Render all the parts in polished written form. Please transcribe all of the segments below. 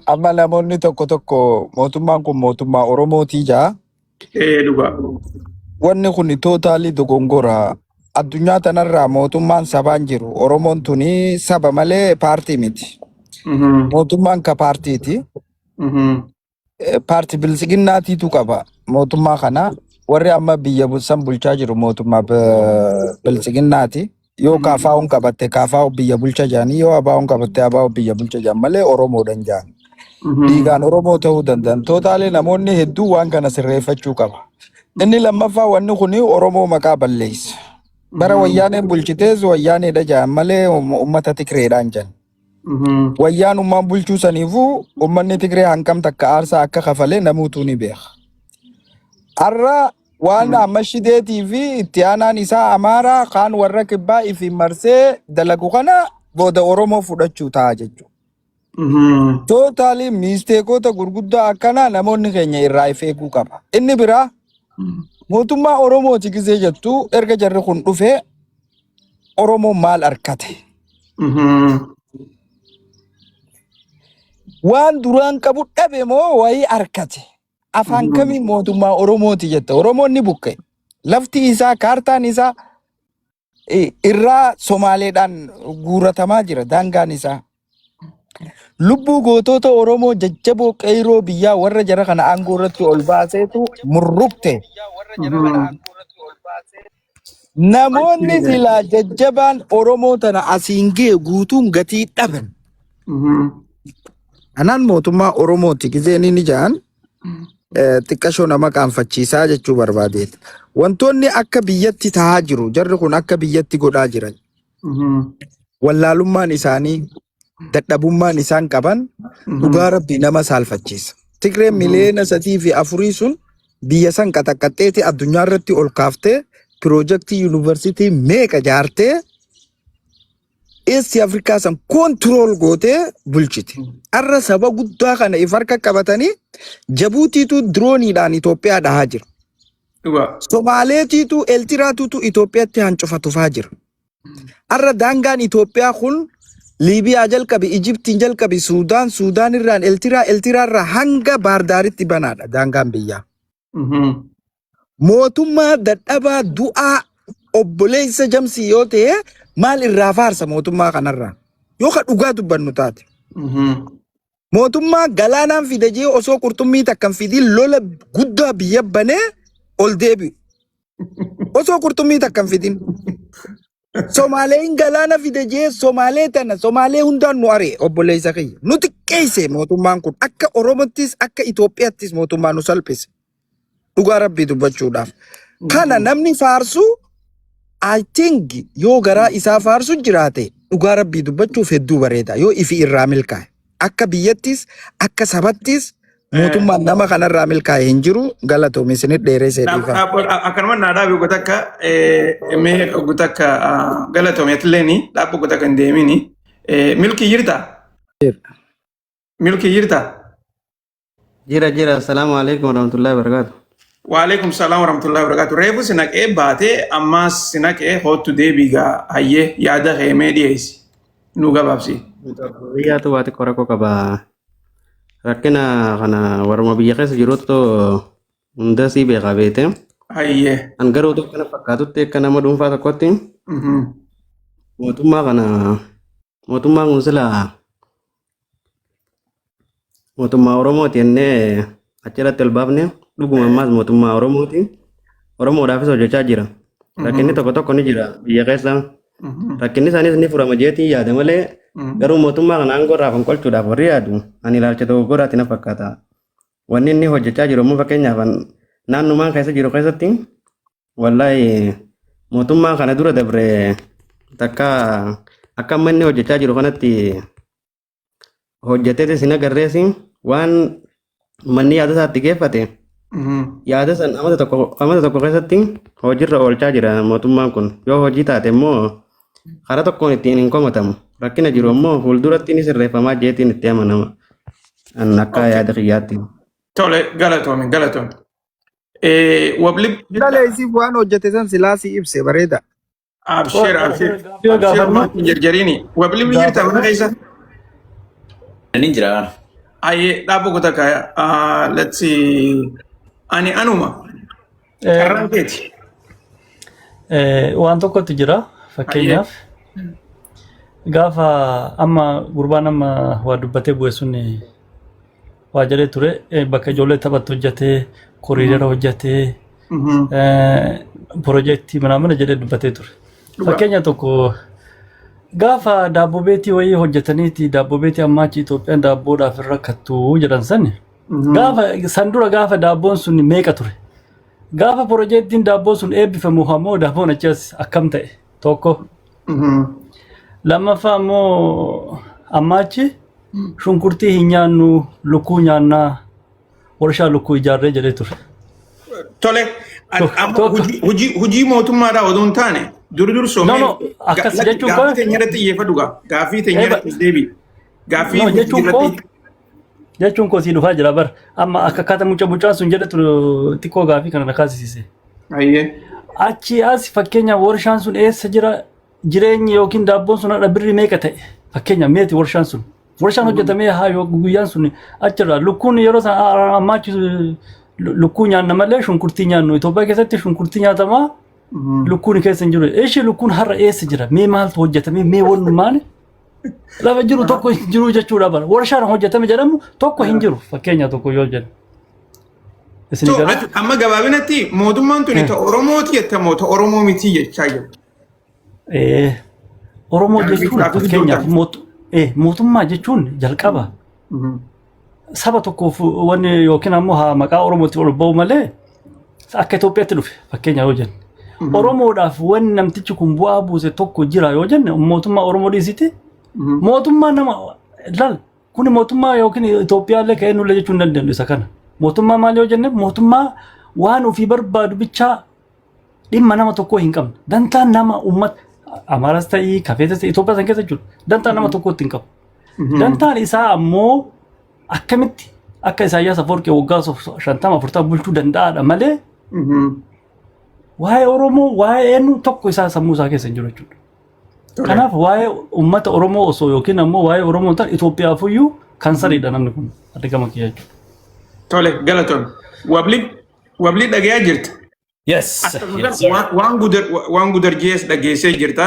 Amma namoonni tokko tokko mootummaan kun mootummaa Oromootii jaa. Ee dhugaa. Wanni kun totally dogongora. Addunyaa tanarraa mootummaan sabaan jiru. Oromoon tuni saba malee paartii miti. Mootummaan ka paartiiti. Paartii biltsiginnaatiitu qaba mootummaa kana. Warri amma biyya san bulchaa jiru mootummaa biltsiginnaati. Yoo kaafaa'uun qabatte kaafaa'u biyya bulcha jedhanii yoo abaa'uun qabatte abaa'u biyya bulcha jedhan malee Oromoodhan jedhan. Dhiigaan Oromoo ta'uu danda'an. Totally namoonni hedduu waan kana sirreeffachuu qaba. Inni lammaffaa wanni kun Oromoo maqaa balleessa. Bara wayyaaneen bulchitees wayyaaneedha jedhan malee uummata Tigireedhaan jedhan. Wayyaanummaan bulchuu saniifuu uummanni Tigree hangam takka aarsaa akka kafalee namuutuu ni beeka. Har'a waan amma shideetii fi itti aanaan isaa Amaaraa kaan warra kibbaa ifi marsee dalagu kana booda Oromoo fudhachuu ta'a jechuudha. Totally misteekoota gurguddaa akkanaa namoonni keenya irraa if eeguu qaba. Inni biraa mootummaa Oromooti gisee jettu erga jarri kun dhufee Oromoon maal argate? Waan duraan qabu dhabe moo wayii argate? Afaan kamiin mootummaa Oromooti jetta? Oromoon ni buqqe. Lafti isaa kaartaan isaa irraa Somaaleedhaan guuratamaa jira daangaan isaa. Lubbuu gootota Oromoo jajjaboo qeyroo biyyaa warra jara kana aangoo irratti ol baaseetu murrukte. Namoonni silaa jajjabaan Oromoo tana asiin ga'e guutuun gatii dhaban. Anaan mootummaa Oromooti gizeen inni ja'an xiqqashoo nama qaanfachiisaa jechuu barbaadeeti. Wantoonni akka biyyatti tahaa jiru jarri kun akka biyyatti godhaa jiran. Wallaalummaan isaanii dadhabummaan isaan qaban dhugaa rabbii nama saalfachiisa. Tigreen miliyoona 3 fi 4 sun biyya san qaxaqqaxxeeti addunyaa irratti ol kaaftee piroojeektii yuunivarsiitii meeqa jaartee Eessi Afrikaa san control gootee bulchite. Har'a saba guddaa kana if harka qabatanii Jabuutiitu dirooniidhaan Itoophiyaa dhahaa jira. Somaaleetiitu Eeltiraatutu Itoophiyaatti hancufa tufaa jira. Har'a daangaan Itoophiyaa kun Liibiyaa jalqabi, Ijiptiin jalqabi, Suudaan, Suudaan irraan Eeltiraa, Eeltiraa irraa hanga Baardaaritti banaadha daangaan biyyaa. Mootummaa dadhabaa du'aa obboleessa jamsii yoo ta'e maal irraa faarsa mootummaa kanarraa? Yoo ka dhugaa dubbannu taate. Mootummaa galaanaan fide jee osoo qurxummii takka hin fidin lola guddaa biyya banee ol deebi'u. Osoo qurxummii takka hin fidin. Somaaleen galaana fide jee Somaalee tana Somaalee hundaan nu ari'e obboleessa kiyya. Nu xiqqeesse mootummaan kun akka Oromottis akka Itoophiyaattis mootummaa nu salphise. Dhugaa rabbii dubbachuudhaaf. Kana namni faarsu I think yoo garaa isaa faarsu jiraate dhugaa rabbii dubbachuuf hedduu bareeda yoo ifi irraa milkaa'e. Akka biyyattis akka sabattis mootummaan nama kanarraa milkaa'e hin jiru galatoomi isinit dheeressee dhiifama. Akkanuma naa dhaabi oggota akka mee oggota akka galatoomi atilleen dhaabbi oggota akka hin deemini. Milkii jirta? Milkii jirta? Jira jira. Assalaamu alaikum warahmatullahi wabarakatuh. Waalaikum salaam warahmatullahi wabarakatuh. Reefu si naqee baatee ammaas si naqee hoottu deebii gaa hayyee yaada kee mee dhiyeessi. Nu gabaabsi. Biyyaatu waa xiqqoo rakkoo qaba. Rakkina kana waruma biyya keessa jirutu hunda sii beekaa beekte. An garuu tokko kana fakkaatutti akka nama dhuunfaa tokkotti mootummaa kana mootummaan kun silaa mootummaa Oromooti jennee achirratti ol baafne dhuguma ammaas mootummaa Oromooti. Oromoodhaafis hojjechaa jira. Rakkinni tokko tokko ni jira biyya keessa. Rakkinni isaaniis ni furama jeetiin yaada malee garuu mootummaa kana aangoo irraa fonqolchuudhaaf warri yaadu ani ilaalcha dogoggoraati na fakkaata. Wanni inni hojjechaa jiru immoo fakkeenyaaf naannumaan keessa jiru keessatti wallaahi mootummaa kana dura dabre takka akka amma inni hojjechaa jiru kanatti hojjeteetis hin agarreesi waan manni yaada isaatti geeffate yaada san amata tokko keessatti hojiirra oolchaa jira mootummaan kun. Yoo hojii taate immoo karaa tokkoon ittiin hin komatamu. Rakkina jiru immoo fuulduratti ni sirreeffamaa jeetiin itti amanama an akka yaada kiyyaatti. Tole, galatoomi, galatoomi. Wabli Daleessiif waan hojjete san silaa si ibse bareeda. Abshir, abshir. Yoo Abshir gaafannu hin jarjariini. Wabli ni jirta mana keessa? Inni jira. Ayyee, dhaabba kutaa kaaya. Let's see. Ani anuma. Carraan keeti. Waan tokkotu jira. Fakkeenyaaf, gaafa amma gurbaan amma waa dubbatee bu'e sun waa jedhee ture, bakka ijoollee taphattu hojjetee, corridor hojjetee, piroojeektii ምናምን jedhee dubbatee ture. Fakkeenya tokko, gaafa daabboo beetii wayii hojjetaniiti, daabboo beetii ammaa achi Itoophiyaan daabboodhaaf irra rakkattu jedhan sani. Gaafa san dura gaafa daabboon sun meeqa ture? Gaafa piroojeektiin daabboo sun eebbifamu ammoo daabboon achi as akkam ta'e tokko. Lammaffaa immoo, ammaa achi shunkurtii hin nyaannu, lukkuu nyaannaa, warshaa lukkuu ijaarree jedhee ture. Tole, amma Tokko. hojii mootummaadhaa odoo hin taane dur dursoo No, akkas jechuun gaaffii teenya irratti xiyyeeffadhu gaa. Gaaffii teenya irratti deebi. Gaaffii No, hojii jechuun koo irratti. Jechuun koo sii dhufaa jira bar. Amma akka akkaataa mucaan sun jedhetu xiqqoo gaafii kana na kaasisiise. Ayyee. Achi as fakkeenya warshaan sun eessa jira, jireenyi yookiin daabboon sun har'a birrii meeqa ta'e? Fakkeenya meeti warshaan sun? Warshaan hojjetamee haa yoo guyyaan sun achirra lukkuun yeroo sana ammaa achi lukkuu nyaanna malee shunkurtii nyaannu, Itoophiyaa keessatti shunkurtii nyaatamaa, lukkuun keessa hin jiru. Ishi lukkuun har'a eessa jira? Mee maaltu hojjetamee? Mee wanni maali? Lafa jiru tokko hin jiru jechuudha bara. Warshaan hojjetame jedhamu tokko hin jiru fakkeenya tokko yoo jennu. Isin So, gara? ati amma gabaabinatti mootummaan tuni ta Oromooti jettamoo ta Oromoo miti jechaa jiru? Oromoo Gaaffii jechuun gaaffii fakkeenyaaf guddoo. mootummaa jechuun jalqaba saba tokkoof wanni yookiin ammoo haa maqaa Oromootti ol ba'u malee akka Itoophiyaatti dhufe fakkeenya yoo jenne. Oromoodhaaf wanni namtichi kun bu'aa buuse tokko jira yoo jenne, mootummaa Oromoo dhiisiti. Mootummaa nama lal kun mootummaa yookiin Itoophiyaallee ka'ee nullee jechuu hin dandeenyu isa kana. Mootummaa maal yoo jenne, mootummaa waan ofii barbaadu bichaa, dhimma nama tokkoo hin qabne. Dantaan nama uummata Amaaras ta'ii kafeetas ta'ii Itoophiyaa san keessa jechuudha. Dantaan nama tokkootti hin qabu. Dantaan isaa ammoo akkamitti akka Isaayyaas Afawarqii waggaa 50 40 bulchuu danda'aadha malee waa'ee Oromoo, waa'ee eenyu tokko isaa sammuu isaa keessa hin jiru jechuudha. Kanaaf waa'ee uummata Oromoo osoo yookiin ammoo waa'ee Oromoo ta'an Itoophiyaafuyyuu kansariidha namni kun argama kiyya jechuudha. Tole, galatoon. Wabli, wabli, dhagayaa jirta. Yes. Waan gudar jees dhageessee jirta.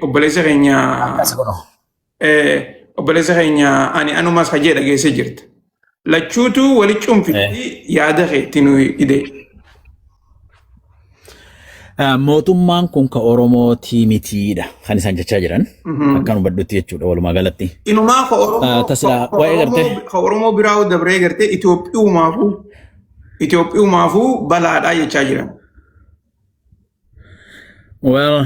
Obboleessa keenya Akkas godhu. Obboleessa keenya ani anumas hajee dhageessee jirta. Lachuutu walitti cuunfitti yaada keetti nu ide. Mootummaan kun ka Oromootii mitiidha kan isaan jechaa jiran. Akkan hubadhutti jechuudha walumaa galatti. Inumaa ka Oromoo Tasila ka waa'ee gartee Oromoo ka Oromoo biraa dabree gartee Itoophiyumaafuu balaadhaa jechaa jiran. Well,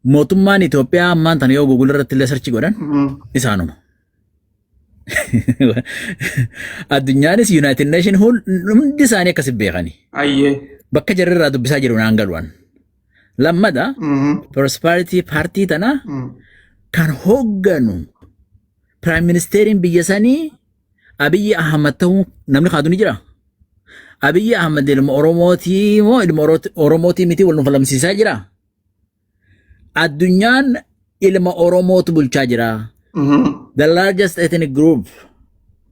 mootummaan Itoophiyaa ammaan tana yoo Google irratti illee search godhan isaanuma. Addunyaanis United Nation hundi isaanii akkasi beekani. Ayyee. Bakka jarri irraa dubbisaa jiru naan galu'an. Lammada, Prosperity Party tana kan hoogganu Prime Ministeriin biyya sanii Abiyyi Ahmad ta'uu namni kaadu ni jira. Abiyyi Ahmad ilma Oromootii moo ilma Oromootii miti wal nu falamsiisaa jira. Addunyaan ilma Oromootu bulchaa jira. The largest ethnic group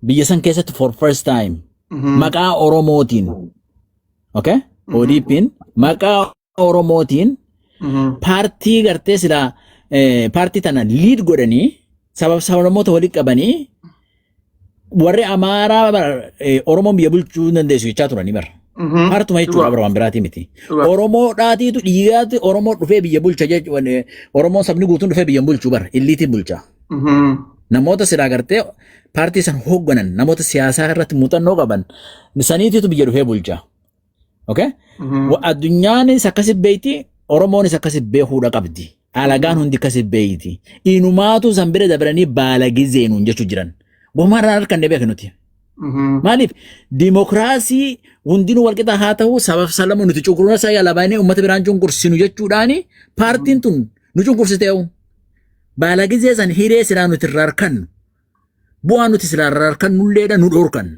biyya san keessatti for first time maqaa Oromootiin, okay? ODP'n maqaa Oromootiin paartii gartee silaa paartii tana lead godhanii sabab sablammoota walitti qabanii, warri Amaaraa Oromoon biyya bulchuu hin dandeessu jechaa turanii bara. Paartuma jechuudha bara, waan biraatii miti. Oromoodhaatiitu dhiigaatti Oromoo dhufee biyya bulcha jechuun, Oromoon sabni guutuun dhufee biyya hin bulchu bara, illiitiin bulcha. Namoota silaa gartee paartii san hoogganan, namoota siyaasaa irratti muuxannoo qaban saniitiitu biyya dhufee bulcha. Okay? Addunyaanis akkasi beeyti, Oromoonis akkasi beekuudha qabdi. Alagaan hundi akkasi beeyti. Inumaatu san bira dabranii baala gizeenuun jechuu jiran. Gomarraan harkanne beeknu nuti. Maaliif dimokiraasii hundinuu walqixa haa ta'u, sabaf salamu nuti cunqurna isaa yalabaanee uummata biraan cunqursinu jechuudhaani paartiin tun nu cunqursite yoo. Baala gizee san hiree silaa nuti irraa harkannu, bu'aa nuti silaa irraa harkannulleedha nu dhorkan.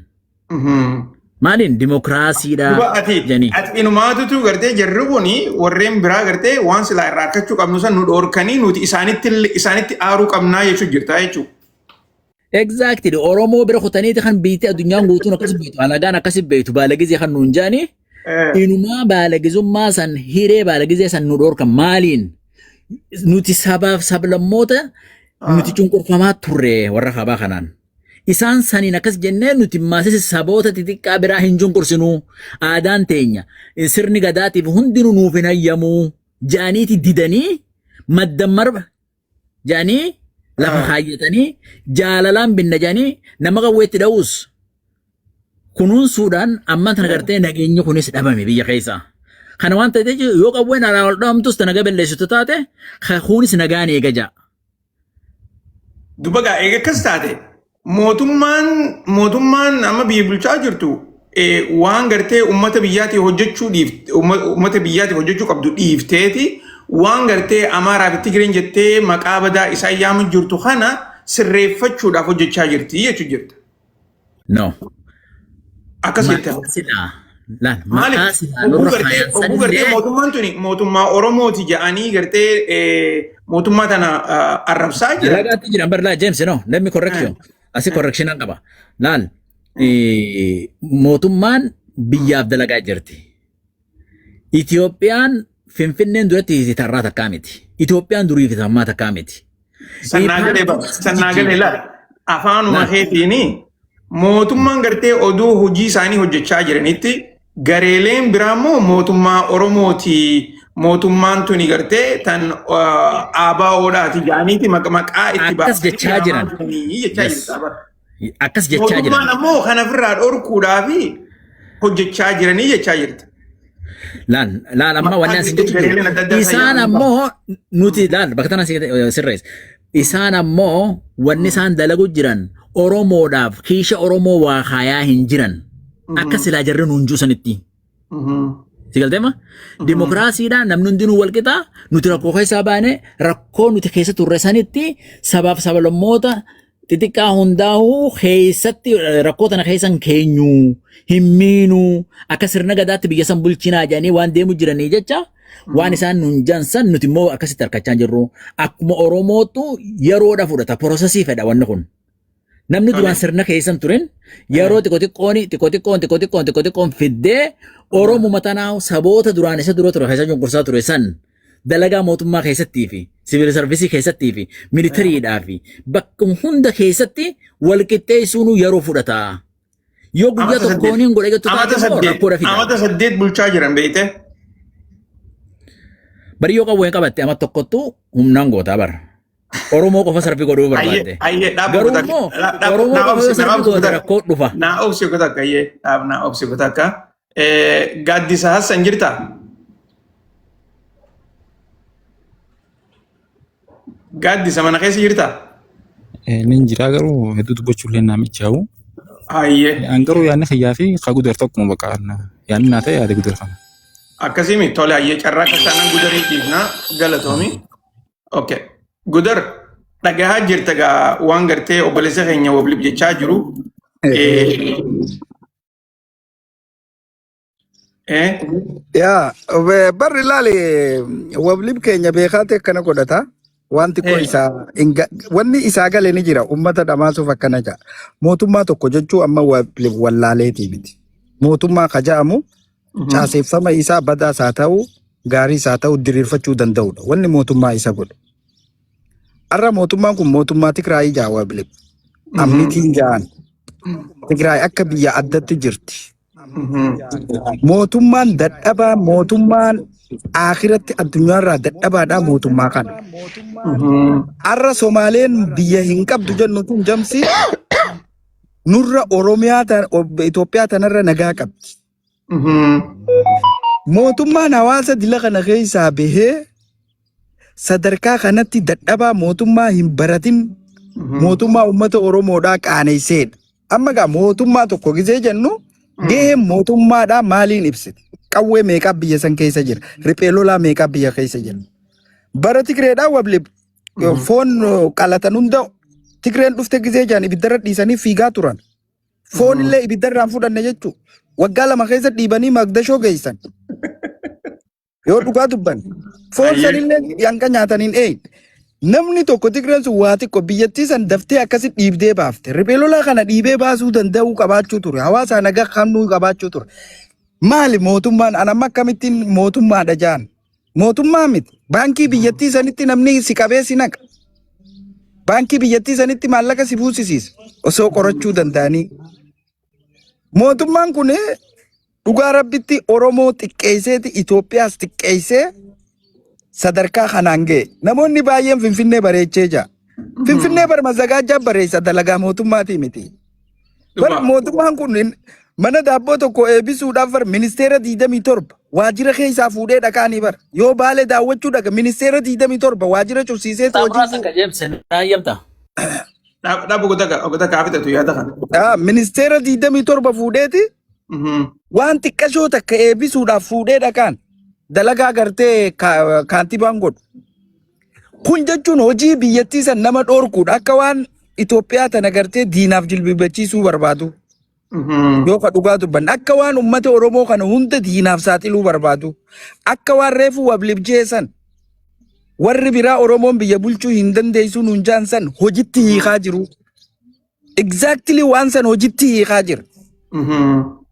Maaliin dimokiraasiidha Duba ati jedhanii. ati inumaatutu gartee jarri kuni warreen biraa gartee waan silaa irraa argachuu qabnu san nu dhoorkanii nuti isaanitti aaruu qabnaa jechuu jirta jechuudha. Exactly. Oromoo bira kutaniiti kan biitti addunyaan guutuun akkas beektu alagaan akkas beektu baalagizee kan nuun jaani inumaa baalagizummaa san hiree baalagizee san nu dhoorkan maaliin nuti sabaaf sablammoota nuti cunqurfamaa turre warra kaabaa kanaan. Isaan saniin akkas jennee nuti maasisi saboota xixiqqaa biraa hin cunqursinuu aadaan teenya sirni gadaatiif hundinuu nuuf hin hayyamuu ja'aniiti didanii madda marba ja'anii lafa kaayyatanii jaalalaan binna ja'anii nama qawweetti dha'us kunuunsuudhaan ammaan tana gartee nageenyi kunis dhabame biyya keessa. Kana waan ta'eef yoo qawween alaa ol dhabamtus tana balleessitu taate kunis nagaan eega ja'a. Duba gaa eega akkas taate mootummaan amma biyya bulchaa jirtu waan gartee uummata biyyaatiif hojjechuu dhiifte uummata biyyaatiif hojjechuu qabdu dhiifteeti waan gartee Amaaraa fi Tigireen jettee maqaa badaa isaan yaamu jirtu kana sirreeffachuudhaaf hojjechaa jirti jechuu jirta. No. Akkas jette. Maqaa silaa. Laal Maaliif maqaa silaa oguu nurra gartee kaayan oguu gartee sanillee mootummaan tuni mootummaa Oromooti jedhanii gartee mootummaa tana arrabsaa jiran. Dalagaatti jiran bar laa James, no, let me correct you. Asi correction an qaba. Laal mootummaan biyyaaf dalagaa jirti. Itoophiyaan Finfinneen duratti tarraa takkaa miti. Itoophiyaan durii fi ammaa takkaa miti. Sannaa galee sannaa galee laal afaanuma keetiini mootummaan gartee oduu hojii isaanii hojjechaa jiranitti gareeleen biraa immoo mootummaa Oromooti mootummaan tuni gartee tan ABOdhaati jedhaniiti maqaa itti Akkas jechaa jiran. jiranii jechaa Yes. jirta bara. Akkas jechaa jiran. Mootummaan ammoo kana ofirraa dhorkuudhaafi hojjechaa jiranii jechaa jirta. Laal laal amma wanni asin jechu jiru. Gareeleen adda addaa Isaan isaan ammoo nuti laal bakka tana sirreessa. Isaan ammoo wanni isaan dalagu jiran Oromoodhaaf kiisha Oromoo waa kaayaa hin jiran. Akka silaa jarri nuun juusanitti. Si galteema? Dimokiraasiidhaan namni hundinuu wal qixaa nuti rakkoo keessaa baane rakkoo nuti keessa turre sanitti sabaaf sablammoota xixiqqaa hundaa'uu keessatti rakkoo tana keessan keenyu hin miinuu akka sirna gadaatti biyya san bulchinaa jedhanii waan deemu jiranii jecha waan isaan nun jansan nuti immoo akkasitti harkachaa jirru akkuma Oromootu yeroodha fudhata process fedha wanni kun. Namni duraan sirna keessan turin yeroo xiqqoo xiqqoon xiqqoo xiqqoon xiqqoo xiqqoon xiqqoo xiqqoon fiddee Oromuma tanaa saboota duraan isa dura ture keessa cunqursaa ture san dalagaa mootummaa keessattii fi civil service keessattii fi militariidhaa fi bakkuma hunda keessatti wal qixxeessuun yeroo fudhata. Yoo guyyaa tokkoon hin godhe jettu taate immoo rakkoodha fida. Amata 8 bulchaa jiran beekte. Bari yoo qawwee qabatte ama tokkottu humnaan gootaa bara. Oromoo qofa serve godhuu barbaadde. Ayyee dhaabuu Garuu immoo Oromoo qofa yoo serve goote rakkoo dhufa. Naa obsi kutakka ayyee dhaab naa obsi kutakka. Gaaddisa Hassan jirtaa? Gaaddisa mana keessa jirtaa? Nin jira garuu hedduu dubbachuu illee naa michaa'u. Ayyee. An garuu yaadni kiyyaa fi ka gudar tokkuma bakka yaadni naa ta'e yaada gudar kana. Akkasii tole ayyee carraa akka taanaan gudarii dhiifnaa galatoomi. Okay. Gudar dhagahaa jirta gaa waan gartee obboleessa keenya wabliif jechaa jiru. Yaa barri laali wabliif keenya beekaate akkana godhata. Waan xiqqoo isaa wanni isaa gale ni jira ummata dhamaasuuf akkana ja'a. Mootummaa tokko jechuu amma wabliif wallaaleetii miti. Mootummaa ka ja'amu caaseeffama isaa badaas haa ta'u gaariis haa ta'u diriirfachuu danda'udha. Wanni mootummaa isa godhu. Har'a mootummaan kun mootummaa Tigraayii ja'a wabliif. Amnitiin ja'an. Tigraay akka biyya addatti jirti. Mootummaan dadhabaa mootummaan akhiratti addunyaarraa dadhabaadhaa mootummaa kana. Har'a Somaaleen biyya hin qabdu jennu tun jamsi nurra Oromiyaa Itoophiyaa tanarra nagaa qabdi. Mootummaan hawaasa dila kana keessaa bahee sadarkaa kanatti dadhabaa mootummaa hin baratin mootummaa uummata Oromoodhaa qaanesseedha. Amma gaa mootummaa tokko gisee jennu gaheen mootummaadhaa maaliin ibsite? Qawwee meeqaa biyya san keessa jira? Riphee lolaa meeqaa biyya keessa jira? Bara Tigreedhaa wabli foon qalatan hunda Tigreen dhufte gisee jiran ibiddarra dhiisanii fiigaa turan. Foon illee ibiddarraan fudhanne jechuu. Waggaa 2 keessa dhiibanii Magdashoo geessan. Yoo dhugaa dubban. Foon Ayyee. sanillee hanqa nyaataniin eeyne. Namni tokko Tigreen sun waa xiqqoo biyyattii san daftee akkasi dhiibdee baafte. Riphee lolaa kana dhiibee baasuu danda'uu qabaachuu ture. Hawaasa nagaa kannuu qabaachuu ture. Maali mootummaan an amma akkamittiin mootummaadha jaan? Mootummaa miti. Baankii biyyattii sanitti namni si qabee si naqa. Baankii biyyattii sanitti maallaqa si buusisiisa. Osoo qorachuu danda'anii. Mootummaan kun dhugaa rabbitti Oromoo xiqqeesseeti Itoophiyaas xiqqeessee sadarkaa kanaan ga'e. Namoonni baay'een Finfinnee bareechee jira. Finfinnee bar mazagaajaa bareessa dalagaa mootummaatii miti. Bar Dhugaa. mootummaan kun mana daabboo tokko eebbisuudhaaf bar ministeera 27 waajjira keessaa fuudhee dhaqaanii bar yoo baale daawwachuu dhaqa ministeera 27 waajjira cufsiisee hojii Qaxxaamuraa takka James naa eeyyamta. Dhaab oggota kaafitatu yaada kana. Ministeera 27 fuudheeti waan xiqqashoo takka eebbisuudhaaf fuudhee dhaqaan dalagaa gartee kaantibaan godhu. Kun jechuun hojii biyyattii san nama dhoorkuudha. Akka waan Itoophiyaa tana gartee diinaaf jilbibachiisuu barbaadu. Yoo ka dhugaa dubbanne akka waan uummata Oromoo kana hunda diinaaf saaxiluu barbaadu. Akka waan reefu wablibjee san warri biraa Oromoon biyya bulchuu hin dandeessu nuun jaan san hojitti hiikaa jiru. Exactly waan san hojitti hiikaa jira.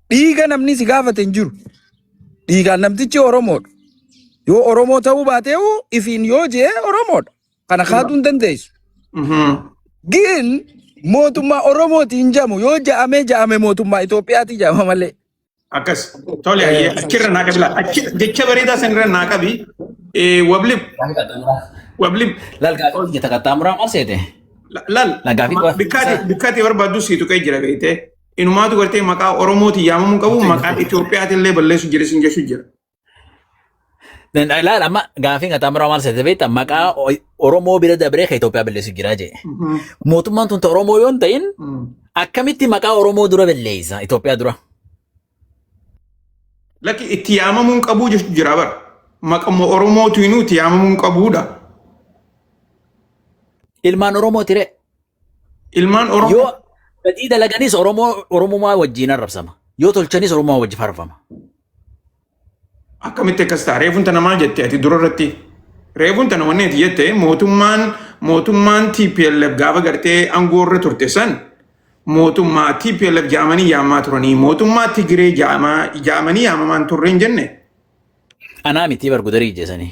Dhiiga namni si gaafate hin jiru. Dhiigaan namtichi Oromoodha. Yoo Oromoo ta'uu baateehu ifiin yoo jee Oromoodha. Kana kaaduu hin dandeessu. Gin mootummaa Oromooti hin jamu yoo ja'amee ja'ame mootummaa Itoophiyaati ja'ama malee. Akkas. Tole ayyee achirra naa qabi laa. Achi jecha bareedaa sanirra naa qabi. Wablib wablib Laal gaafii jetta qaxxaamuraa maal seete? Lal Laal gaafii qofa. bikkaati bikkaati barbaaddu siitu qee jira beekte. Inumaatu gartee maqaa Oromootiin yaamamuu qabu maqaa Itoophiyaatiin illee balleessu jira sin jechuu jira. Laal amma gaafiin qaxxaamuraa maal seete beekta maqaa Oromoo bira dabree kan Itoophiyaa balleessu jira jee. Mootummaan tun ta Oromoo yoo hin ta'in akkamitti maqaa Oromoo dura balleessa Itoophiyaa dura? Lakki itti yaamamuu hin qabuu jechu jira bara. Maqama Oromootiinuu itti yaamamuu hin qabuudha. Ilmaan Oromooti ree. Ilmaan Oromoo Yoo badii dalaganis Oromoo Oromummaa wajjin arrabsama. Yoo tolchanis Oromummaa wajjin faarfama. Akkamitti akkas ta'a? Reefuun tana maal jette ati dura irratti? Reefuun tana wanni ati jette mootummaan mootummaan TPLF gaafa gartee aangoo irra turte san mootummaa TPLF jedhamanii yaamaa turanii mootummaa Tigiree jedhamanii yaamamaa hin turre hin jenne. Anaa miti bar gudarii ijjeesanii.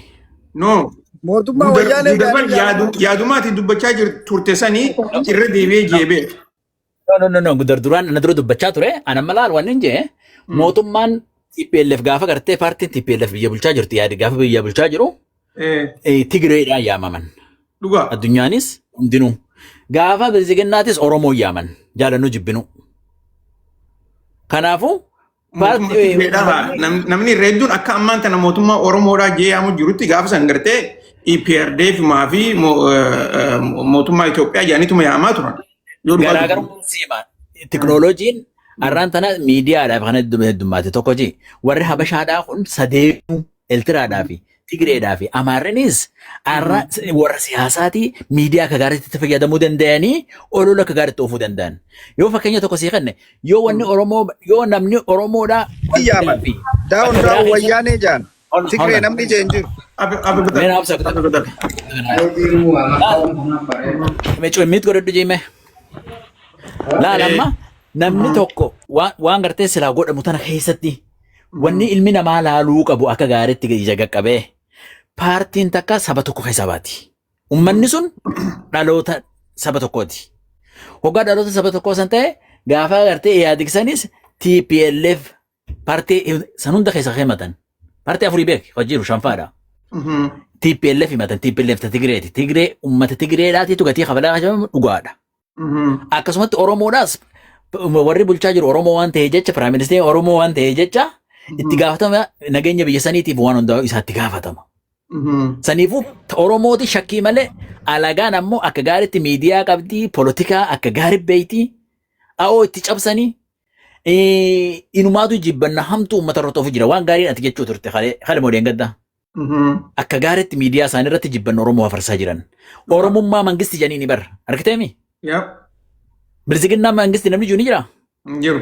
No. Mootummaa wayyaanee Gudar jedhanii yaamamaa yaaduma ati dubbachaa turte sanii irra deebi'ee jeebee. No, no, no, no. Gudar duraan ana dura dubbachaa ture. Ana malaan waan hin jee mootummaan TPLF gaafa gartee paartiin TPLF biyya bulchaa jirti yaadi gaafa biyya bulchaa jiru Tigireedhaan yaamaman. Dhugaa. Addunyaanis hundinuu. Gaafa bilisiginnaatis Oromoon yaaman jaalannu jibbinu. Kanaafuu Mootummaa Tigireedhaa namni irra hedduun akka ammaan tana mootummaa Oromoodhaa jee yaamu jirutti gaafa san gartee EPRDF maa fi mootummaa Itoophiyaa jedhaniituma yaamaa turan. Yoo dhugaa dubbanne. Garaagarummaan siima. Teknooloojiin har'aan tana miidiyaadhaaf kan heddummaate tokko ji. Warri Habashaadhaa kun sadeenuu Eltiraadhaa fi Tigireedhaa fi Amaarrinis har'a warra siyaasaatii miidiyaa akka gaariitti itti fayyadamuu danda'anii olola akka gaariitti oofuu danda'an. Yoo fakkeenya tokko sii kenne yoo wanni Oromoo yoo namni Oromoodhaa Yaaman. fi Daawun bakka biraa daawun keessa wayyaanee jaan. Hold on, hold Tigree on. namni jeen jiru. Abe abe Mee naaf sakta. abe godhadhu. Mee cuimmiit godhadhu jiime. Laal amma namni tokko waan gartee silaa godhamu tana keessatti wanni ilmi namaa laaluu qabu akka gaariitti ija qaqqabee paartiin takka saba tokko keessaa baati. Ummanni sun dhaloota saba tokkooti. Hoggaa dhaloota saba tokkoo san ta'e gaafa gartee yaadigsanis TPLF paartii san hunda keessa himatan. Paartii afurii beek hojiiru shanfaadha. TPLF himatan TPLF ta Tigireeti. Tigiree uummata Tigireedhaatiitu gatii kabalaa jedhamu dhugaadha. Akkasumatti Oromoodhaas warri bulchaa jiru Oromoo waan ta'e jecha Piraayim Ministeerri Oromoo waan ta'e jecha itti gaafatama nageenya biyya saniitiif waan hundaa'u isaatti gaafatama. Saniifuu Oromooti shakkii malee alagaan ammoo akka gaariitti miidiyaa qabdi, polotikaa akka gaarii beeyti, a'oo itti cabsanii inumaatu jibbanna hamtuu uummata irratti ofu jira. Waan gaariin ati jechuu turte kale moodeen gaddaa. Akka gaariitti miidiyaa isaanii irratti jibbanna Oromoo afarsaa jiran. Oromummaa mangisti jedhanii ni bara. Argiteemi? Bilisiginnaa mangisti namni jiru ni jira. Hin jiru.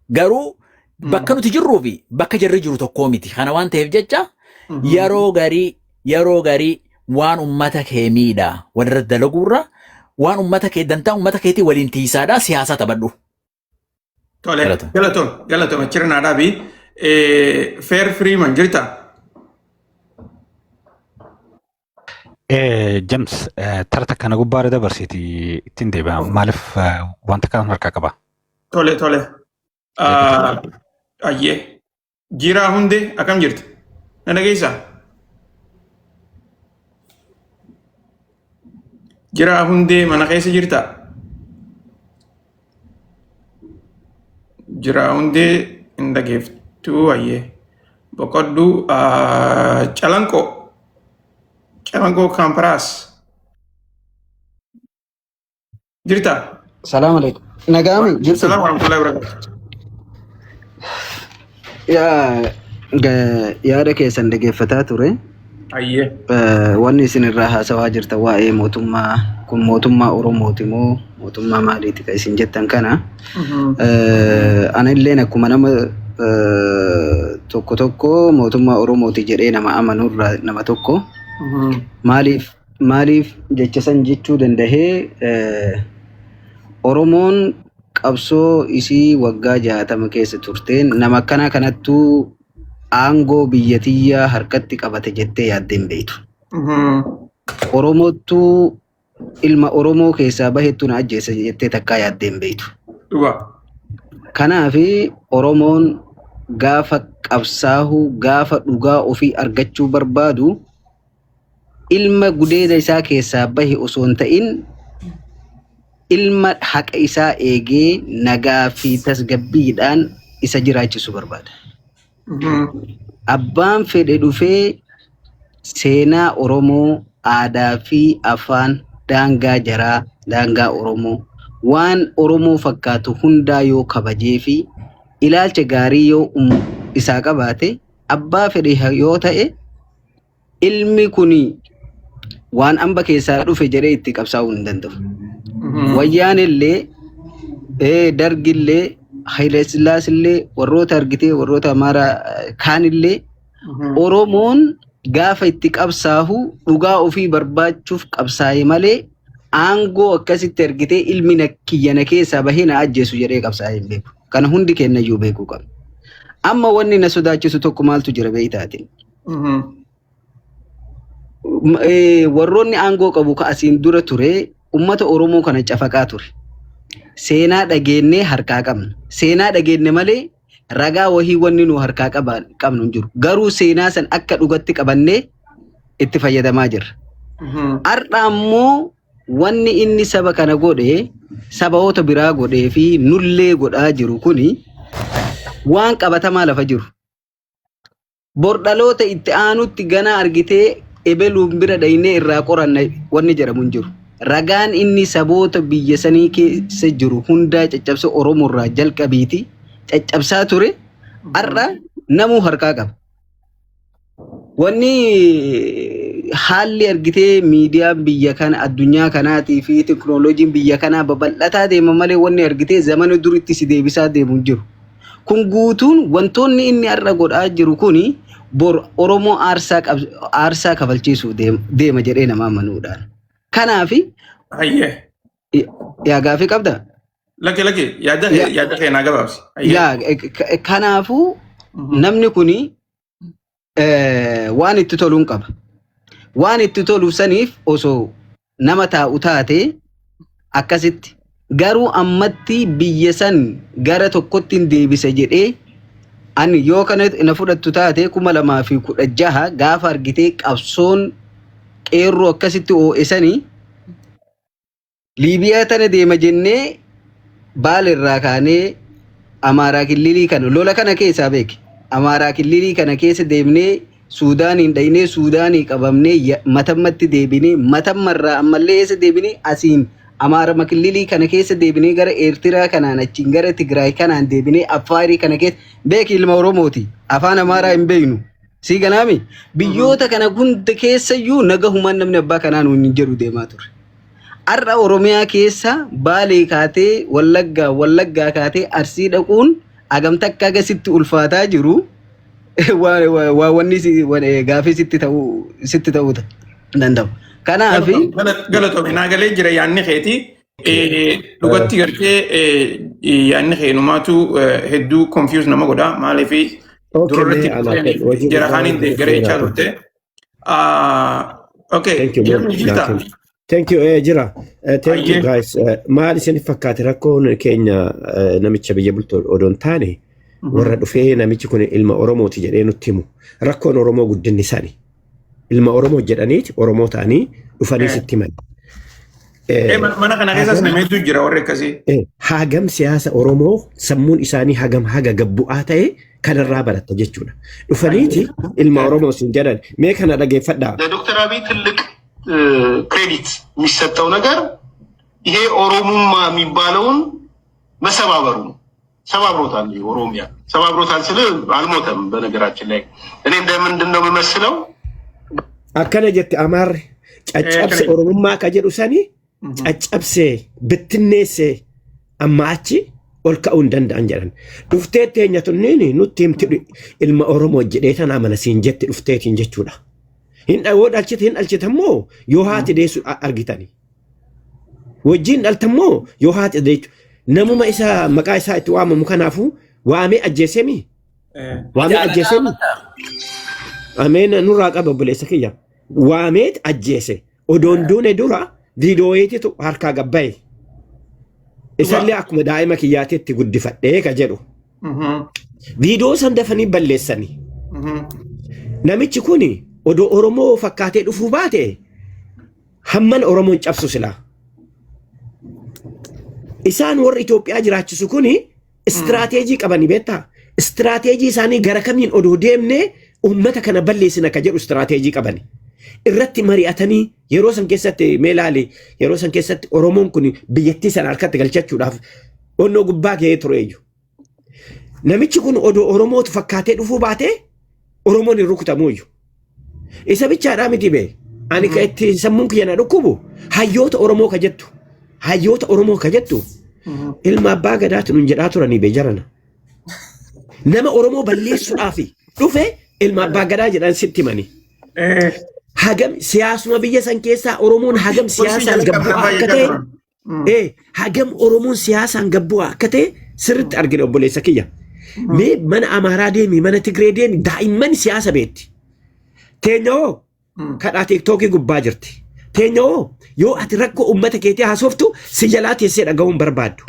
Garuu bakka nuti jirruu fi bakka jarri jiru tokkoo miti. Kana waan ta'eef jecha yeroo garii yeroo garii waan ummata kee miidha walirra dalaguurra waan ummata kee dantaa ummata keetii waliin tiisaadha siyaasa taphadhu. Tole, Galatoom. galatoom, galatoom achirra naa dhaabi. Fair Freeman jirta? James tara takka na gubbaarra dabarsiiti ittiin deebi'a. Maaliif wanta kana harkaa qaba? Tole, tole. Ayyee. Jiraa hundee akkam jirta? Na dhageessaa? Jiraa hundee mana keessa jirta? Jiraa hundee hin dhageeftuu ayyee. Boqodhuu calanqoo. Calanqoo kaamparaas. Jirta? Salaam alaikum. Nagaami jirtu. Salaam warahmatullahi wabarakatuh. Yaa yaada keessan dhaggeeffataa ture. Ayyee. Wanni isin irraa haasawaa jirtan waa'ee mootummaa kun mootummaa Oromooti moo mootummaa maaliiti kan isin jettan kana. Ana illeen akkuma nama tokko tokko mootummaa Oromooti jedhee nama amanurraa nama tokko. Maaliif maaliif jecha san jechuu dandahee Oromoon qabsoo isii waggaa 60 keessa turteen nama akkanaa kanattuu aangoo biyya tiyyaa harkatti qabate jettee yaaddee hin beektu. Oromottuu ilma Oromoo keessaa bahettu na ajjeesa jettee takkaa yaaddee hin beektu. Dhugaa. Kanaaf Oromoon gaafa qabsaahu gaafa dhugaa ofii argachuu barbaadu ilma gudeeda isaa keessaa bahe osoo hin ta'in ilma haqa isaa eegee nagaa fi tasgabbiidhaan isa jiraachisu barbaada. Abbaan fedhe dhufee seenaa Oromoo, aadaa fi afaan daangaa jaraa, daangaa Oromoo, waan Oromoo fakkaatu hundaa yoo kabajee fi ilaalcha gaarii yoo isaa qabaate abbaa fedhe yoo ta'e ilmi kun waan amba keessaa dhufe jedhee itti qabsaa'uu hin danda'u. Wayyaan illee dargillee Haile Sillaas illee warroota argitee warroota Amaaraa kaanillee Oromoon gaafa itti qabsaahu dhugaa ofii barbaachuuf qabsaa'e malee aangoo akkasitti argitee ilmi na kiyya na keessaa bahee na ajjeesu jedhee qabsaa'ee hin beeku. Kana hundi kennayyuu beekuu qabna. Amma wanni na sodaachisu tokko maaltu jira beektaatiin? Warroonni aangoo qabu ka asiin dura ture ummata Oromoo kana cafaqaa ture. Seenaa dhageennee harkaa qabna. Seenaa dhageenne malee ragaa wahii wanni nu harkaa qabnu hin jiru. Garuu seenaa san akka dhugatti qabannee itti fayyadamaa jirra. Har'a ammoo wanni inni saba kana godhe sabaoota biraa godhee fi nullee godhaa jiru kuni waan qabatamaa lafa jiru. Bor dhaloota itti aanutti ganaa argitee ebeluun bira dhaynee irraa qoranna wanni jedhamu hin jiru. Ragaan inni saboota biyya sanii keessa jiru hundaa caccabsa Oromoo irraa jalqabiiti caccabsaa ture har'a namuu harkaa qaba. Wanni haalli argitee miidiyaan biyya kana addunyaa kanaatii fi teknooloojiin biyya kanaa babal'ataa deema malee wanni argitee zamana duritti si deebisaa deemu hin jiru. Kun guutuun wantoonni inni har'a godhaa jiru kuni bor Oromoo aarsaa aarsaa kafalchiisuuf deema jedhee nama amanuudhaan. Kanaafi Hayyee. yaa gaafii qabda? Lakke lakke yaada kee yaada kee naa gabaabsi. Hayyee. Yaa kanaafuu namni kuni waan itti toluun qaba. Waan itti tolu saniif osoo nama taa'u taate akkasitti garuu ammatti biyya san gara tokkotti hin deebisa jedhee ani yoo kana na fudhattu taate 2016 gaafa argitee qabsoon qeerroo akkasitti oo'e sanii Liibiyaa tana deema jennee Baale irraa kaanee Amaaraa Killilii kana lola kana keessaa beeki. Amaaraa Killilii kana keessa deemnee Suudaaniin dhaynee Suudaanii qabamnee Matammatti deebinee Matammarraa ammallee eessa deebinee asiin Amaarama Killilii kana keessa deebinee gara Eertiraa kanaan achiin gara Tigraay kanaan deebinee Affaarii kana keessa beeki ilma Oromooti. Afaan Amaaraa hin beeknu. Sii galaami biyyoota kana hunda keessayyuu nagahumaan namni abbaa kanaa nuun hin jedhu deemaa ture. Har'a Oromiyaa keessa Baalee kaatee Wallaggaa, Wallaggaa kaatee Arsii dhaquun hagamta akka agasitti ulfaataa jiru waa wanni gaafii sitti ta'uu danda'u. Kanaaf Galatoomi, naa galee jira yaadni keeti. Dhugatti gartee yaadni keenumaatu hedduu confuse nama godha. Maaliif durarratti jara kaaniin deeggaree jechaa turte. Okay, Thank you. Jirmi jirta? Thank you, jira. Thank you guys. Maal isin fakkaate rakkoon keenya namicha biyya bultu odoo hin taane warra dhufee namichi kun ilma Oromooti jedhee nutti himu. Rakkoon Oromoo guddinni isaani. Ilma Oromoo jedhaniiti Oromoo ta'anii dhufanii sitti himan. Mana kana keessas nama hedduu jira warri akkasii. Hagam siyaasa Oromoo sammuun isaanii hagam haga gabbu'aa ta'e kanarraa baratta jechuudha. Dhufaniiti ilma Oromoo siin jedhan, mee kana dhageeffadhaa. ለዶክተር አብይ ትልቅ credit የሚሰጠው ነገር ይሄ ኦሮሙማ የሚባለውን መሰባበሩ ነው። ሰባብሮታል። ኦሮሚያ ሰባብሮታል ስል አልሞተም። በነገራችን ላይ እኔ እንደምንድን ነው የምመስለው Akkana jette Amaarri, caccabse Oromummaa ka jedhu sani caccabsee bittinneessee amma achi ol ka'uu hin danda'an jedhan. Dhuftee teenya tunniin nutti himti, ilma Oromoo jedhee tana amana siin jetti dhufteetiin jechuudha. Hin yoo dhalchite hin dhalchitammoo yoo haati deessu argitani. Wajjin dhaltammoo yoo haati deessu namuma isa maqaa isaa itti waamamu kanaafuu waamee ajjeesemi. Waamee ajjeesemi. Ameen, nurraa qaba obboleessa kiyya. Waameet ajjeese. Odoon duune dura viidiyooyiititu harkaa gabbaye. Isallee akkuma daa'ima kiyyaatitti guddifadhee ka jedhu. Viidiyoo san dafanii balleessani. Namichi kun odoo Oromoo fakkaatee dhufuu baate hamman Oromoon cabsu silaa. Isaan warri Itoophiyaa jiraachisu kuni istiraateejii qabani beektaa? Istiraateejii isaanii gara kamiin odoo deemnee uummata kana balleessina ka jedhu istiraateejii qabani. Irratti mari'atanii yeroo san keessatti, mee ilaali, yeroo san keessatti Oromoon kun biyyattii sana harkatti galchachuudhaaf onnoo gubbaa ga'ee ture iyyuu. Namichi kun odoo Oromootu fakkaatee dhufuu baatee Oromoon hin rukutamu iyyuu. Isa bichaadhaa miti bee. Ani ka itti sammuun kiyya na dhukkubu hayyoota Oromoo ka jettu. Hayyoota Oromoo ka jettu ilma abbaa gadaati nun jedhaa turanii bee jarana. Nama Oromoo balleessuudhaaf dhufe ilma abbaa gadaa jedhan sitti himani. Hagam siyaasuma biyya san keessaa Oromoon hagam siyaasaan gabbu'aa akka ta'e, hagam Oromoon siyaasaan gabbu'aa akka ta'e sirriitti argina obboleessa kiyya. Mee mana Amaaraa deemi, mana Tigree deemi, daa'imman siyaasa beetti. Teenya hoo kadhaa TikTokii gubbaa jirti. Teenya hoo yoo ati rakkoo uummata keetii haasoftu si jalaa teessee dhaga'uu hin barbaaddu.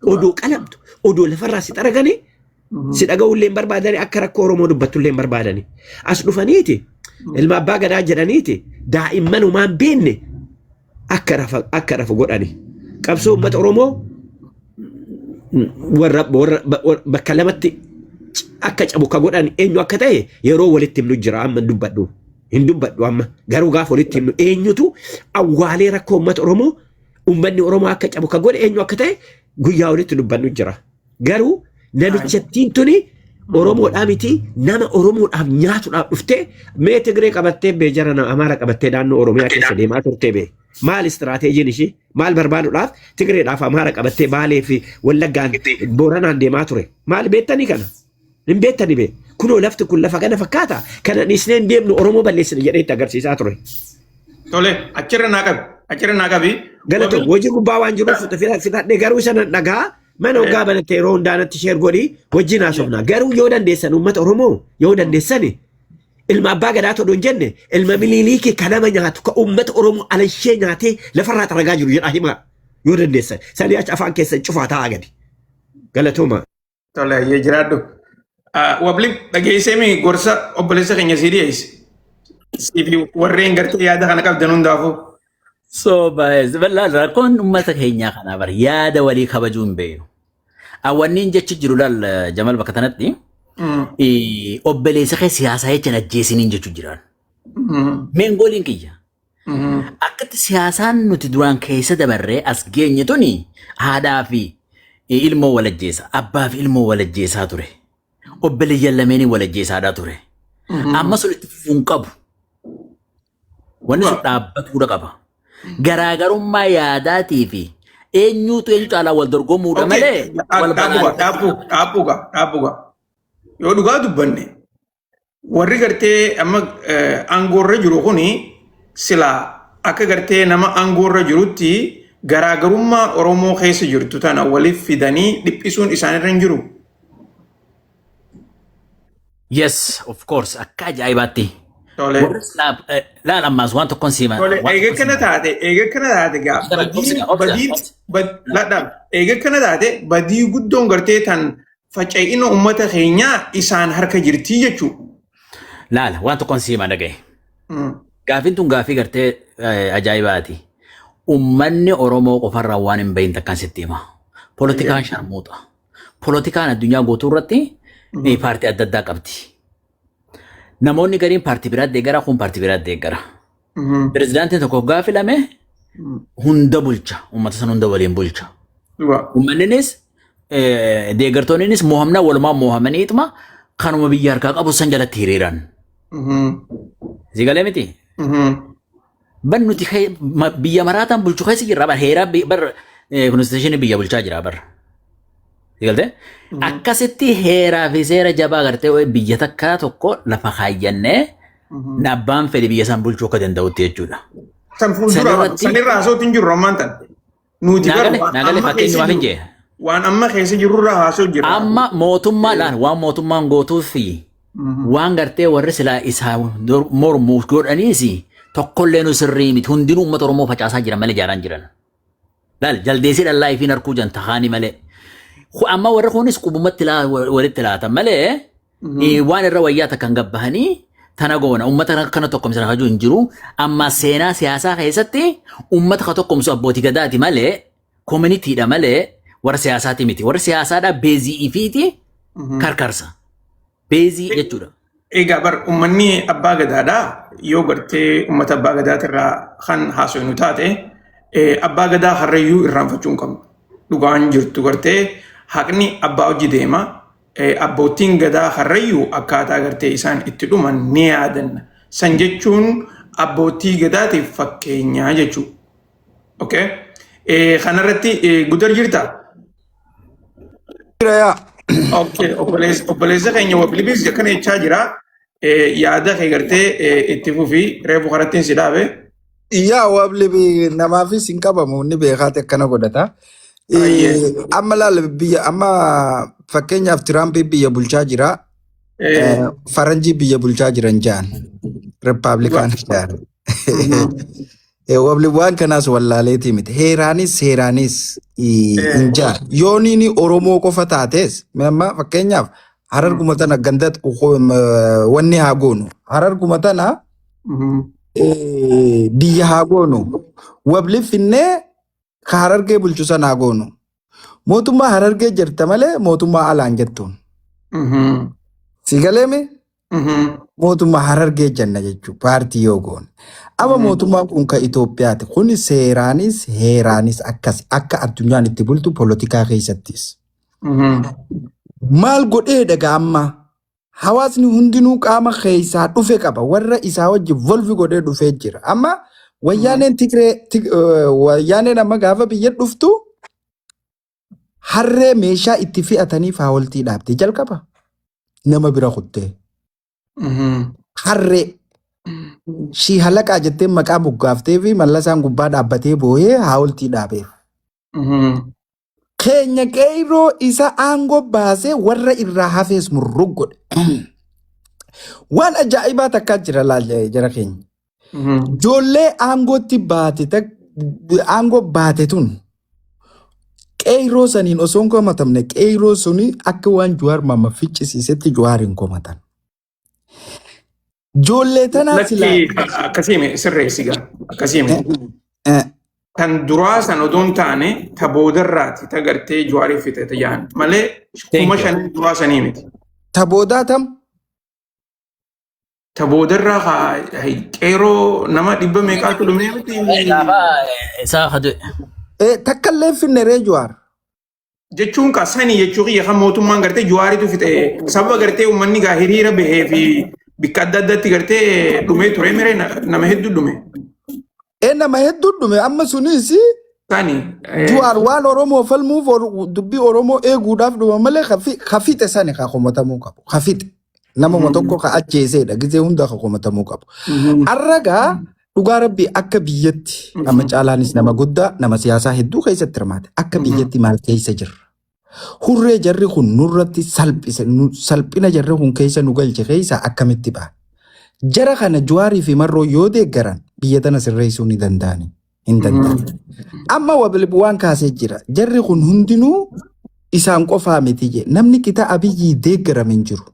Odoo qalamtu, odoo lafarraa si xaraganii si dhaga'uu illee hin barbaadani, akka rakkoo Oromoo dubbattu illee hin barbaadani. As dhufaniiti ilma abbaa gadaa jedhaniiti daa'imman homaan beenne akka rafu godhani. Qabsoo uummata Oromoo warra bakka lamatti akka cabu ka godhan eenyu akka ta'e yeroo walitti himnu jira, amma hin dubbadhu. Hin dubbadhu amma, garuu gaafa walitti himnu eenyutu awwaalee rakkoo uummata Oromoo, uummanni Oromoo akka cabu ka godhe eenyu akka ta'e guyyaa walitti dubbannu jira. Garuu namichattiin tuni Oromoodhaa miti, nama Oromoodhaaf nyaatuudhaaf dhuftee mee Tigree qabattee bee jara Amaara qabattee naannoo Oromiyaa keessa deemaa turtee bee. Maal istiraateejiin ishii? Maal barbaaduudhaaf Tigreedhaaf Amaara qabattee Baalee fi Wallaggaan Booranaan deemaa ture? Maal beektanii kana? Hin beektanii bee? Kunoo lafti kun lafa kana fakkaata. Kana dhiisnee hin deemnu, Oromoo balleessina jedhee itti agarsiisaa ture. Tole, achirra naa qabi. Achirra naa qabi. Galatoom, hojii gubbaa waan jiruuf fixadhee, garuu isa nan dhagaa. Mana hoggaa banatte yeroo hundaa natti share godhii wajjin haasofna. Garuu yoo dandeessan, uummata Oromoo, yoo dandeessan ilma abbaa gadaa odoo hin jenne ilma Miliiliikii ka nama nyaatu, ka uummata Oromoo alanshee nyaatee lafarraa xaragaa jiru jedhaa himaa yoo dandeessan. Sanii achi afaan keessan cufaa taa'aa gadi. Galatooma. Tole, ayyee jiraadhu. Wabli dhageessee gorsa obboleessa keenya sii dhiyeesse. Siifi warreen gartee yaada kana qabdan hundaafuu. So baay'ee rakkoon uummata keenyaa kanaa bar yaada walii kabajuu hin beeknu. Wanni jechi jiru laal Jamal, bakka tanatti obboleessa kee siyaasaa jechaan ajjeesiniin jechuu jiran. Meengooliin kiyya. Akkatti siyaasaan nuti duraan keessa dabarree as geenye tuni haadhaa fi ilmoo walajjeessa, abbaa fi ilmoo walajjeessaa ture. Obboleeyyan lameenii walajjeessaadhaa ture. Amma sun itti fufuu hin qabu. Wanni sun dhaabbatuudha qaba. Garaagarummaa yaadaatii fi eenyuutu eenyu caalaa wal dorgomuudha Okay, malee wal dhaabbuga, balaaleffachuu. dhaabbuga, dhaabbuga, dhaabbuga. Yoo dhugaa dubbanne, warri gartee amma aangoorra jiru kuni silaa akka gartee nama aangoorra jirutti garaagarummaa Oromoo keessa jirtu tana waliif fidanii dhiphisuun isaanirra hin jiru. Yes, of course, akka ajaa'ibaatti. Tole. Warri silaa laal, ammaas waan tokkoon siima. Tole, Waan eega tokkoon kana siima. taate, eega kana taate gaa Obsi badii gaa, obsi gaa, badii obsi. ladhaab, eega kana taate badii guddoon gartee tan faca'ina uummata keenyaa isaan harka jirtii jechuudha. Laala, waan tokkoon siima, dhagaye. Gaafiin tun gaafii gartee ajaa'ibaati. Uummanni Oromoo qofarraa waan hin bahin takkaan sitti hima. Poolitikaan sharmuuxa. Poolitikaan addunyaa guutuu irratti paartii adda addaa qabdi. Namoonni gariin paartii biraa deeggara, kun paartii biraa deeggara. Pirezidaantiin tokko gaafa filame hunda bulcha. Uummata sana hunda waliin bulcha. Uummanninis deeggartoonnis mo'amnaa walumaa mo'amaniituma kanuma biyya harkaa qabu san jalatti hiriiran. Si galee miti? Ban nuti biyya maraataan bulchu keessa jirra, bar heeraa bar constitution biyya bulchaa jira bar. Si galtee? Akkasitti heeraa fi seera jabaa gartee biyya takkaa tokko lafa kaayyannee abbaan fedhe biyya san bulchuu akka danda'utti jechuudha. San fuuldura Sanirratti sanirraa haasootu hin jirru ammaan tan. Nuti naa bar gale waan naa gale amma keessa fakkeenyumaaf hin jiru jee. waan amma keessa jirurraa haasoo jirra. Amma mootummaa laal, waan mootummaan gootuu fi waan gartee warri silaa isaa mormuuf godhaniis tokkollee nu sirrii miti. Hundinuu uummata Oromoo facaasaa jiran malee jaaraan jiran. Laal, jaldeesii dhallaa ifiin harkuu jan tahaani malee. Amma warri kunis qubumatti walitti laatan malee waan irra wayyaa takkan gabbahanii tana goona uummata kana tokkomsan hajuu hin jiru. Amma seenaa siyaasaa keessatti uummata ka tokkomsu abbootii gadaati malee, communitydha malee, warra siyaasaati miti. Warra siyaasaadha base ifiiti karkarsa. Base jechuudha. Egaa bar uummanni abbaa gadaadhaa yoo gartee uummata abbaa gadaatirraa kan haasofnu taate, abbaa gadaa harreeyyuu irraanfachuu hin qabnu. Dhugaan jirtu gartee haqni abbaa hojii deema. Abbootiin gadaa harreeyyuu akkaataa gartee isaan itti dhuman ni yaadanna. San jechuun abbootii gadaatiif fakkeenyaa jechuudha. Okay? Kanarratti gudar jirtaa? Jira yaa. Okay, obboleessa keenya Wabilibis akkana jechaa jira. Yaada kee gartee itti fufii, reefu karattiin si dhaabe. Yaa wabli, namaafis hin qabamu, inni beekaati akkana godhata. Ayyee. Amma laal, biyya amma fakkeenyaaf Tiraamp biyya bulchaa jira. Faranjii biyya bulchaa jiran ja'an. Rippaabilikaan ja'an. Wabli waan kanaas wallaaleetii miti. Heeraanis seeraanis hin ja'an. Yooniin Oromoo qofa taates, amma fakkeenyaaf hararguma tana ganda wanni haa goonu. Hararguma tana biyya haa goonu. Wabli finnee ka Harargee bulchu sana haa goonu. Mootummaa Harargee jirta malee mootummaa alaan jettuun. Si galeemi? Mootummaa Harargee jenna jechuudha paartii yoo goone. Amma mootummaan kun kan Itoophiyaati. Kun seeraanis heeraanis akkas akka addunyaan itti bultu poolitikaa keessattis. Maal godhee dhagaa, amma hawaasni hundinuu qaama keessaa dhufe qaba. Warra isaa wajjin volvi godhee dhufee jira. Amma wayyaaneen Tigree wayyaaneen amma gaafa biyya dhuftu harree meeshaa itti fe'ataniif haawultii dhaabde jalqaba. Nama bira kuttee. Harree shii halaqaa jettee maqaa moggaaftee fi mallasaan gubbaa dhaabbatee boo'ee haawultii dhaabeef. Keenya qeyroo isa aangoo baasee warra irraa hafees murrug godhe. Waan ajaa'ibaa takkaa jira, laal jara keenya. Ijoollee aangootti baate, aangoo baate tun qeyroo saniin osoo hin komatamne, qeyroo suni akka waan Jawaar Maamma ficcisiisetti Jawaar hin komatan. Ijoollee tanaa silaa. Lakki, akkasii sirreessi gaa, akkasii kan duraa san odoo hin taane ta boodarraati ta gartee Jawaarii fixe jaan malee Thank kuma you. 5 duraa sanii miti. Ta boodaa tam? Ta boodarraa haa qeeroo nama dhibba meeqaatu dhumee miti. Gaafa isaa hadu. Takka illee finne ree Jawaar. Jechuun ka sanii jechuu kiyya, kan mootummaan gartee Jawaaritu fixe, sababa gartee uummanni gaa hiriira bahee fi bikka adda addaatti gartee dhumee ture miree, nama hedduu dhume. Ee, nama hedduu dhume amma sunis. Sani. Juwaar waan Oromoo falmuuf dubbii Oromoo eeguudhaaf dhuma malee ka fixe sani ka komatamuu qabu. Ka fixe. Namuma tokko ka ajjeesedha. Gizee hunda ka komatamuu qabu. Arragaa dhugaa rabbii akka biyyatti amma caalaanis nama guddaa, nama siyaasaa hedduu keessatti hirmaate. Akka biyyatti maal keessa jirra? Hurree jarri kun nurratti salphise, salphina jarri kun keessa nu galche keessa akkamitti ba'a? Jara kana Juwaarii fi Marroo yoo deeggaran biyya tana sirreessuu ni danda'ani. Hin danda'an. Amma wabilib waan kaasee jira. Jarri kun hundinuu isaan qofaa miti jee. Namni qixa Abiyyii deeggarame hin jiru.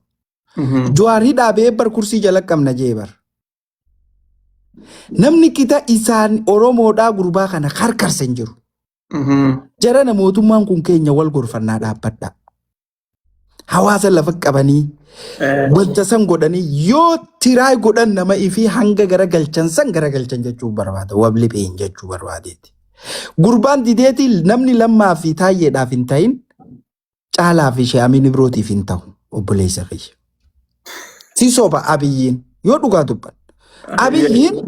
Juwaar hidhaa ba'ee bar kursii jala qabna jee bar. Namni qixa isaan Oromoodhaa gurbaa kana karkarse hin jiru. Jarana mootummaan kun keenya wal gorfannaa dhaabbadha. Hawaasa lafa qabanii wanta san godhanii yoo tiraay godhan nama ifii hanga garagalchan san garagalchan jechuu barbaada. Wabli pheen jechuu barbaadeeti. Gurbaan dideeti namni lammaa fi taayyeedhaaf hin ta'in caalaa fi ishee amiin Ibrootiif hin ta'u obboleessa kiyya. Si soba Abiyyiin yoo dhugaa dubban. Abiyyiin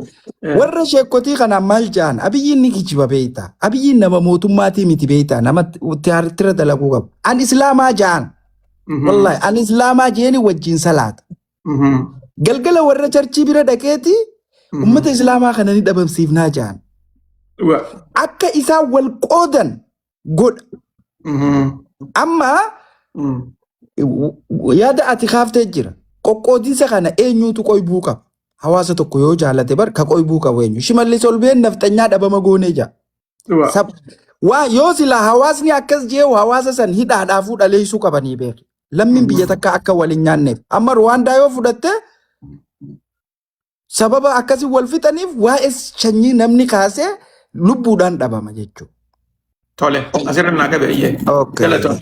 warra sheekotii kanaan maal ja'an? Abiyyiin ni kijiba beektaa. Abiyyiin nama mootummaatii miti beektaa, nama tiyaatira dalaguu qabu. An islaamaa ja'an. Wallahi an islaamaa jeeni wajjin salaata. Galgala warra charchii bira dhaqeeti ummata islaamaa kana ni dhabamsiifnaa ja'an. Akka isaan wal qoodan godha. Amma yaada ati kaaftee jira. Qoqqoodinsa kana eenyuutu qoybuu qaba? Hawaasa tokko yoo jaalate bar ka qoybuu qabu eenyu? Shimallis Olbeen nafxanyaa dhabama goonee jira. Waa yoo sila hawaasni akkas jeewu hawaasa san hidhaadhaafuu dhaleessuu qabanii beeku. Lammiin biyya takka akka wal hin nyaanneef. Amma Ruwaandaa yoo fudhatte sababa akkasii wal fixaniif waa'ee sanyii namni kaasee lubbuudhaan dhabama jechuudha. Tole, asirra naa qabe iyyee. Okay. Galatoon.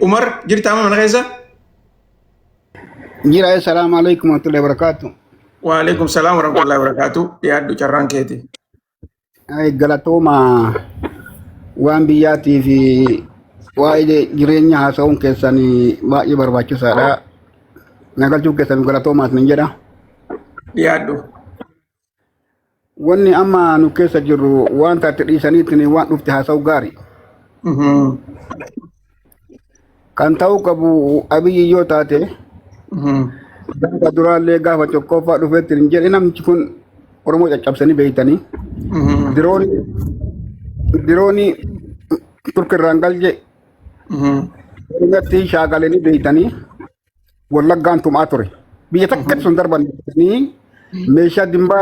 Umar jirtaa mana keessa? Jira, assalamu alaikum warahmatullahi wabarakatuh. Waalaikum salaam warahmatullahi wabarakatuh. Dhiyaadhu, carraan keeti. Ay, galatooma, waan biyyaatii fi waa'ee jireenya haasa'uun keessan baay'ee barbaachisaadha. Nagalchuun keessan galatoomaas nin jedha. Dhiyaadhu. Wanni amma nu keessa jirru waan taate dhiisaniitiin waan dhufte haasa'u gaari. Kan ta'uu qabu Abiyyi yoo taate gaafa duraallee gaafa tokkoffaa dhufeetti hin jedhe namichi kun Oromoo caccabsanii beeytanii. Diroonii Turkirraan galche Oromiyatti shaakalanii beeytanii Wallaggaan tumaa ture. Biyya takkatti sun darban beeytanii meeshaa dimbaa.